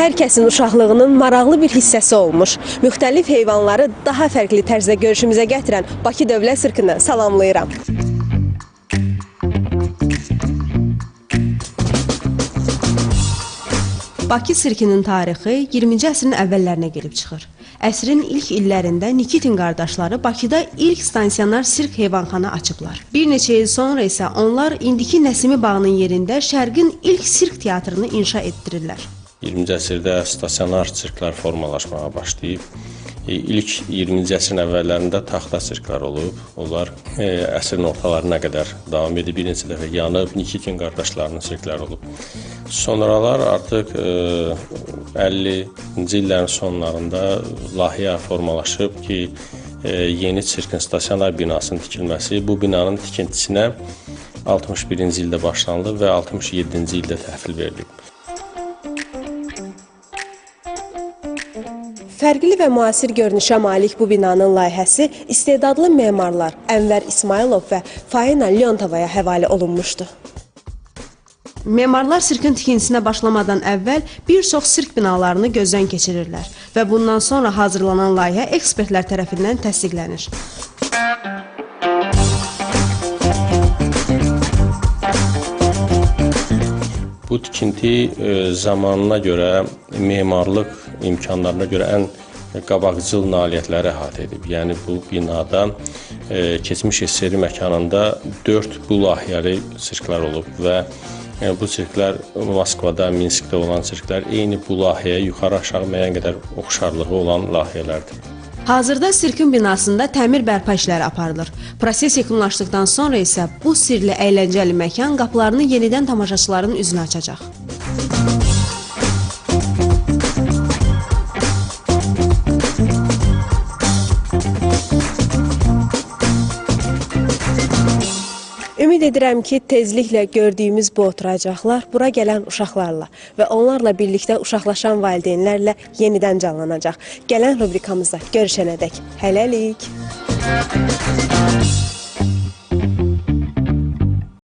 Hər kəsin uşaqlığının maraqlı bir hissəsi olmuş, müxtəlif heyvanları daha fərqli tərzdə görüşümüzə gətirən Bakı Dövlət Sirkindən salamlayıram. Bakı sirkinin tarixi 20-ci əsrin əvvəllərinə gəlib çıxır. Əsrin ilk illərində Nikitin qardaşları Bakıda ilk stansionar sirk heyvanxana açıblar. Bir neçə il sonra isə onlar indiki Nəsimi bağının yerində Şərqin ilk sirk teatrını inşa etdirirlər. 20-ci əsrdə stasionar sirklər formalaşmağa başlayıb. İlk 20-ci əsrin əvvəllərində taxta sirklər olub. Onlar əsrin ortalarına qədər davam edib, bir neçə dəfə yanıb, Nikitin qardaşlarının sirkləri olub. Sonralar artıq 50-ci illərin sonlarında layihə formalaşıb ki, yeni sirkin stasionar binasının tikilməsi, bu binanın tikintisinə 61-ci ildə başlanılıb və 67-ci ildə təhvil verilib. Fərqli və müasir görünüşə malik bu binanın layihəsi istedadlı memarlar Ənvər İsmayılov və Faina Leontovaya həvalə olunmuşdu. Memarlar sirkin tikintisinə başlamadan əvvəl bir çox sirk binalarını gözdən keçirirlər və bundan sonra hazırlanan layihə ekspertlər tərəfindən təsdiqlənir. Bu tikinti zamanına görə, memarlıq imkanlarına görə ən qabaqcıl nailiyyətləri əhatə edib. Yəni bu binada keçmiş SSR məkanında 4 bu layihəli sirklər olub və bu sirklər Moskvada, Minskdə olan sirklər eyni bu layihəyə yuxarı-aşağı müəyyən qədər oxşarlığı olan layihələrdir. Hazırda sirkin binasında təmir bərpa işləri aparılır. Proses yekunlaşdıqdan sonra isə bu sirli əyləncəli məkan qapılarını yenidən tamaşaçıların üzünə açacaq. Ümid edirəm ki, tezliklə gördüyümüz bu oturacaqlar bura gələn uşaqlarla və onlarla birlikdə uşaqlaşan valideynlərlə yenidən canlanacaq. Gələn rubrikamızda görüşənədək hələlik.